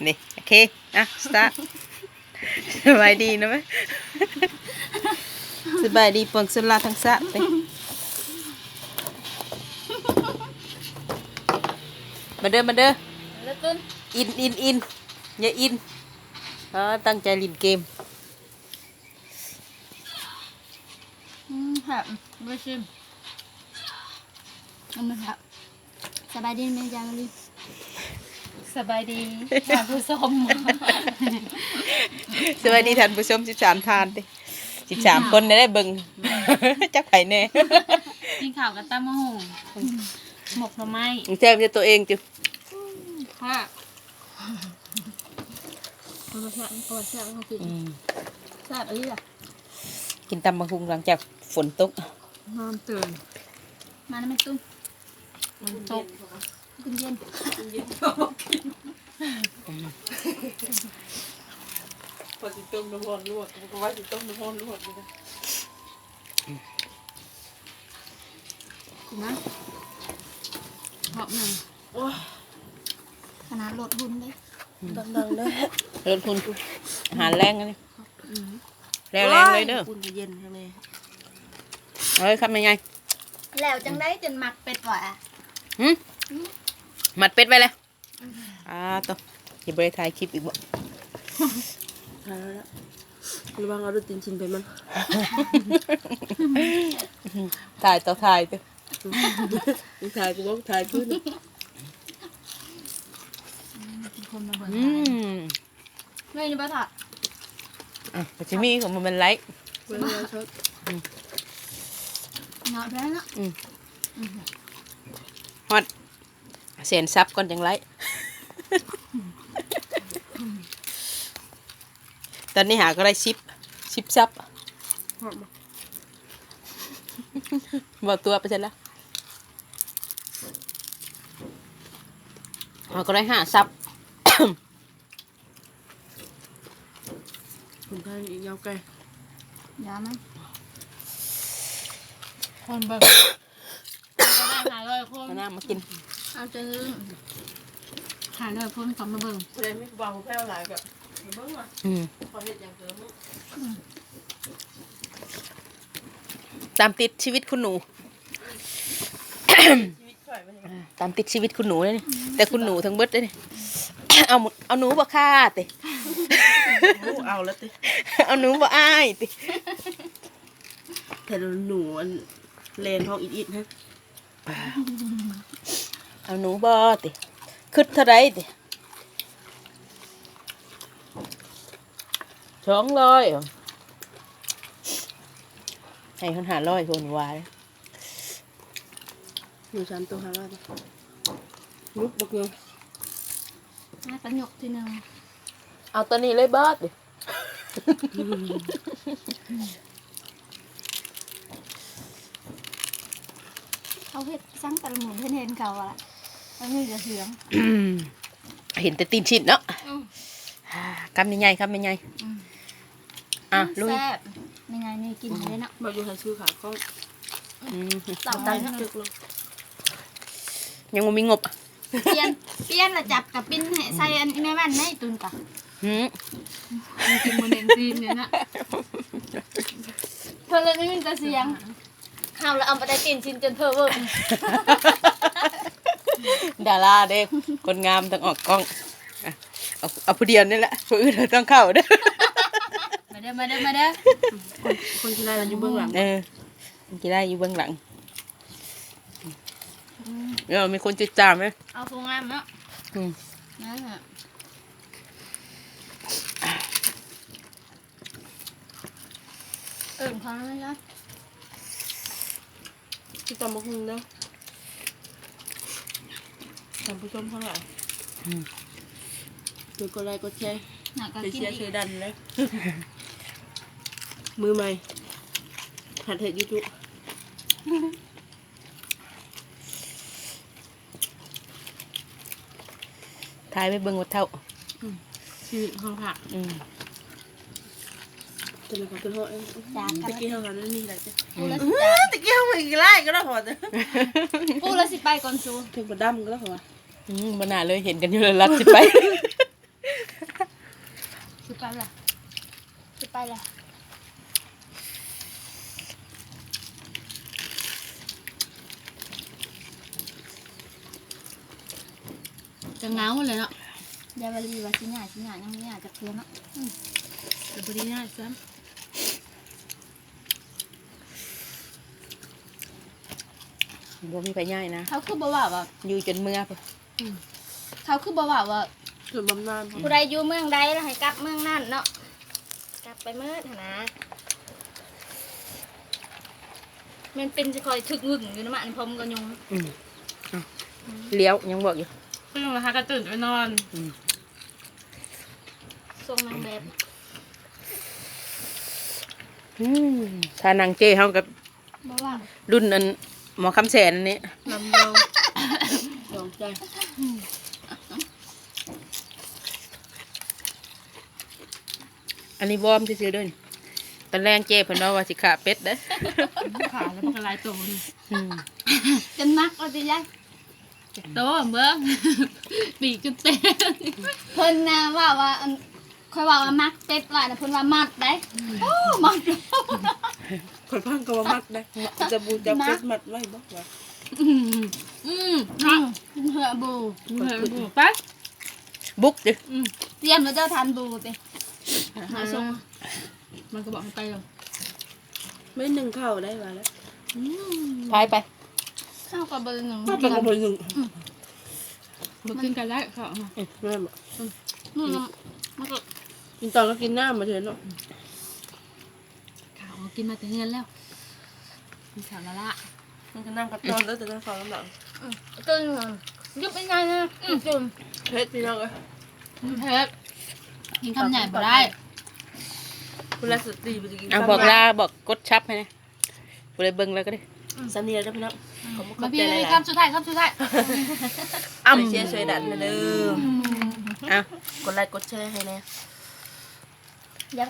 ນີ້ ໂອເຄ ອ່ະ ສະຕາດ. ສະບາຍດີນະແມ່. ສະບາຍດີປວງຊົນລາວທັງຊາດເດ້. ມາເດີ ມາເດີ. ເລີດຕື່ນ. ອິນ ອິນ ອິນ. ຢ່າອິນ. ອໍ ຕັ້ງໃຈຫຼິ້ນເກມ. ອືມ ແຊບ. ບໍ່ຊິມ. ອັນນີ້ແຊບ. ສະບາຍດີແມ່ຍາມະລີ. ສະບາຍດີທ່ານຜູ້ຊົມ. ສະບາຍດີທ່ານຜູ້ຊົມສິບສາມທ່ານຕິ ສິບສາມຄົນໄດ້ເບິ່ງ ຈັກໃຜແດ່. ກິນເຂົ້າກັບຕຳບັກຫຸ່ງ ໝົກໜໍ່ໄມ້ ແຊບແຕ່ຕົວເອງຕິ. ອືມ ແຊບ. ອືມ ແຊບອີ່ຫຼີລະ. ກິນຕຳບັກຫຸ່ງຫຼັງຈາກຝົນຕົກ. ນອນຕື່ນ ມານຳແມ່ຕຸ້ນ. ມັນຕົກ ເຢັນໆ ເຢັນໆ ພໍຊິຕົ້ມນ້ຳຮ້ອນລວກ ກໍວ່າຊິຕົ້ມນ້ຳຮ້ອນລວກຢູ່ນະ. ກິນນະ ຮອບໜຶ່ງ. ໂອ້ຍ ຂະໜາດລົດຫຸ່ນເດ້ ອືມ ດັງໆເດີ ລົດຫຸ່ນ ອາຫານແລງອັນນີ້. ອືມ ແລ້ວແລງເລີຍເດີ. ໂອ້ຍ ອຸ່ນກໍເຢັນຂ້າງໃນ. ເອີຍ ຄຳໃຫຍ່ໆ. ແລ້ວຈັ່ງໃດຈຶ່ງມັກເປັດຫວາ? ຫຶ? ຫຶ? ມັດເປັດໄວ້ແລ້ວ. ອືມ ອ່າ ໂຕ ຊິບໍ່ໄດ້ຖ່າຍຄລິບອີກບໍ່? ຖ່າຍແລ້ວ ລະວັງເອົາໂດດຕີນຊິນໄປມັນ. ຖ່າຍຕໍ່ຖ່າຍຕິ ຖ່າຍກໍບໍ່ຖ່າຍຄືນ. ອືມ ນີ້ບໍ່ທະ ອ່ະ ກໍຊິມີຂອງມັນໄລ. ເນາະ ແພງເນາະ. ອືມ ອືມ ຮອດແສນຊັບກ່ອນຈັ່ງໄລ. ຕອນນີ້ຫາກໍໄດ້ສິບ ສິບຊັບ. ຮອດບໍ່? ບໍ່ຕົວະໄປຊັ້ນລະ. ເຮົາກໍໄດ້ຫ້າຊັບ. ຄົນໄທອີກຍາວໄກ. ຍາວນະ ຄົນເບິ່ງ ກໍໄດ້ຫ້າຮ້ອຍຄົນ. ເອົານ້ຳມາກິນ ເອົາຈະລືມ ຫ້າຮ້ອຍຄົນເຂົ້າມາເບິ່ງ. ຜູ້ໃດມີຜູ້ບ່າວຜູ້ແພ້ວຫຼາຍກໍມາເບິ່ງວ່າ ອືມ ເຂົາເຮັດຫຍັງແຕ່ລະມື້. ອືມ ຕາມຕິດຊີວິດຄຸນໜູ. ຕາມຕິດຊີວິດຄຸນໜູເດ້ນີ້. ອືມ ແຕ່ຄຸນໜູທັງເບິດເດ້ນີ້. ເອົາ ເອົາໜູບໍ່ຄາຕິ? ໂອ້ ເອົາແລ້ວຕິ? ເອົາໜູບໍ່ອ້າຍຕິ? ແຕ່ໜູອັນແລ່ນຮ້ອງອິດໆ ຮະ. ເອົາໜູບໍ່ຕິ? ຄຶດເທົ່າໃດຕິ? ສອງຮ້ອຍ ໃຫ້ເພິ່ນຫ້າຮ້ອຍ ເພິ່ນວ່າ. ໝູສາມໂຕຫ້າຮ້ອຍ ລູກບັກໃຫຍ່. ມາປະໂຫຍກທີໜຶ່ງ ເອົາໂຕນີ້ເລີຍບໍຕິ? ເຂົາເຮັດສັງແຕ່ລະມື້ ເຫັນໆ ເຂົາວ່າ ອັນນີ້ກໍເສຍງ ເຫັນແຕ່ຕີນຊິ້ນເນາະ. ອືມ ຄຳໃຫຍ່ໆ ຄຳໃຫຍ່ໆ. ອືມ ອ່ະ ລຸຍ. ແຊບ ແມ່ໃຫຍ່ນີ້ກິນໄດ້ເນາະ. ບໍ່ຢູ່ໃຫ້ຊື້ຂາຍຂອງ. ອືມ ເອົາຕັງຕຶກລົງ. ຍັງບໍ່ມີງົບ. ປ່ຽນ ປ່ຽນລະຈັບກະປິ່ນໃຫ້ໃສ່ອັນແມ່ວັນໃນຕຸນກະ. ຫື ກິນມື້ໜຶ່ງຕີນນີ້ນະ. ເພິ່ນລະໄດ້ຍິນແຕ່ສຽງ. ເຮົາລະເອົາໄປໄດ້ຕີນຊິ້ນຈົນເພີເວີ້. ດາລາເດ້ ຄົນງາມຕ້ອງອອກກ້ອງ. ອ່ະ ເອົາ ເອົາຜູ້ດຽວນີ້ແຫຼະ ຜູ້ອື່ນຕ້ອງເຂົ້າເດີ. ມາເດີ ມາເດີ ມາເດີ. ຄົນ ຄົນຂີ້ລ້າຍຢູ່ເບື້ອງຫຼັງ. ເອີ ຄົນຂີ້ລ້າຍຢູ່ເບື້ອງຫຼັງ. ອືມ ເອີ ມີຄົນຕິດຕາມເດ້. ເອົາຜູ້ງາມເນາະ. ອືມ ນັ້ນແຫຼະ. ເອີ້ນເຂົາແລ້ວນະ. ກິນຕຳບັກຫຸ່ງເດີ ທ່ານຜູ້ຊົມທັງຫຼາຍ. ອືມ ກົດ ກົດໄລກົດແຊ ໄປເຊຍ ຊ່ວຍດັນເດີ. ມືໃໝ່ ຫັດເຮັດຢູທູບ. ຖ່າຍໄວ້ເບິ່ງວ່າເຖົ້າ. ອືມ ຊີວິດຂອງພະ. ອືມ ຕົວນີ້ກໍຄືເຮົາເອງ. ຕະກີ້ເຮົາກໍນັ້ນນີ້ແຫຼະ. ອືມ ຕະກີ້ເຮົາໄປກິນຫຼາຍກໍໄດ້ພໍ. ປູລະຊິໄປກ່ອນຊູ ເຖິງບໍ່ດຳກໍໄດ້ພໍ. ອືມ ບໍ່ໜ້າເລີຍ ເຫັນກັນຢູ່ລະລັດຊິໄປ. ໄປລະ ຈະເຫງົາແຫຼະເນາະ. ຢາຍວາລີວ່າຊິຍ້າຍ ຊິຍ້າຍ ຍັງບໍ່ຍ້າຍຈັກເທື່ອເນາະ. ອືມ ກໍບໍ່ໄດ້ຍ້າຍຊ້ຳ. ບໍ່ມີໃຜຍ້າຍນະ. ເຂົາຄືບໍ່ເວົ້າວ່າ ຢູ່ຈົນເມືອພຸ້ນ. ອືມ ເຂົາຄືບໍ່ເວົ້າວ່າ ຄືບຳນານ ຜູ້ໃດຢູ່ເມືອງໃດລະໃຫ້ກັບເມືອງນັ້ນເນາະ. ກັບໄປເໝິດຫັ້ນນະ. ແມ່ນເປັນຊິຄ່ອຍຖືກງຶ້ງຢູ່ນະມະ ນີ້ ເພາະມັນກໍຍຸງ. ອືມ ອ້າວ ອືມ ລ້ຽວຍັງບອກຢູ່ ຄືຍັງວ່າຫາກະຕື່ນໄປນອນ. ອືມ ຊົງນາງແບບ. ອືມ ຖ້ານາງເຈ້ເຮົາກໍ ບໍ່ວ່າ ລຸ້ນອັນໝໍຄຳແສນນີ້ ລຳໂຍ ດວງໃຈ. ອັນນີ້ວອມຊື່ໆເດີ້. ຕອນແລງເຈ້ເພິ່ນເວົ້າວ່າຊິຂ້າເປັດເດີ້. ຂ້າແລ້ວມັນກໍຫຼາຍໂຕນີ້. ອືມ ຈົນໜັກວ່າຕິຍາຍ. ໂຕເບິ່ງ ປີກຈົນແຕກ. ເພິ່ນນະເວົ້າວ່າ ອັນ ຂ້ອຍເວົ້າວ່າມັກເປັດວ່ານະ ເພິ່ນວ່າມັດໄດ໋. ໂອ້ ມັດ. ຂ້ອຍຟັງກໍວ່າມັດໄດ໋. ຈະບູຈັບເປັດມັດໄວ້ບໍ່ວ່າ. ອືມ ອືມ ເນາະ ເຮືອບູ ເຮືອບູ ໄປ ບຸກຕິ. ອືມ ຕຽມແລ້ວເຈົ້າທານບູຕິ. ມາສົ່ງ ມັນກໍບອກໃຫ້ໄປແລ້ວ. ໄປໜຶ້ງເຂົ້າໄດ້ວ່າແລ້ວ. ອືມ ໄປໄປ ເຮົາກໍບໍ່ໄດ້ໜຶ້ງ ເຮົາກໍບໍ່ໄດ້ໜຶ້ງ. ອືມ ບໍ່ກິນກໍໄດ້ເຂົ້າ. ອືມ ແມ່ນບໍ່? ອືມ ມັນກໍ ກິນຕອນກໍກິນນ້ຳມາເທື່ອເນາະ. ເຂົ້າກໍກິນມາແຕ່ເຮືອນແລ້ວ ກິນເຂົ້າລະລະ. ມັນກໍນັ່ງກັບຕອນເດີ້ ແຕ່ເຂົ້າລຳບາກ. ອືມ ຕື່ນ ຢຸບໄປໄງນະ. ອືມ ເຜັດພີ່ນ້ອງເອີຍ ເຜັດ ກິນຄຳໃຫຍ່ບໍ່ໄດ້. ຜູ້ລະສະຕີບໍ່ໄດ້ກິນ. ເອົາ ບອກລາ ບອກກົດຊັບໃຫ້ແດ່ ຜູ້ໃດເບິ່ງແລ້ວກໍໄດ້. ອືມ ສ່ຳນີ້ແຫຼະເດີ້ພີ່ນ້ອງ. ອືມ ຂອບຄຸນ ຂອບໃຈຫຼາຍໆ. ຄຳສຸດທ້າຍ ຄຳສຸດທ້າຍ. ອືມ ຊ່ວຍ ຊ່ວຍດັນເດີ້. ອືມ ເອົາ ກົດໄລກົດແຊໃຫ້ແດ່.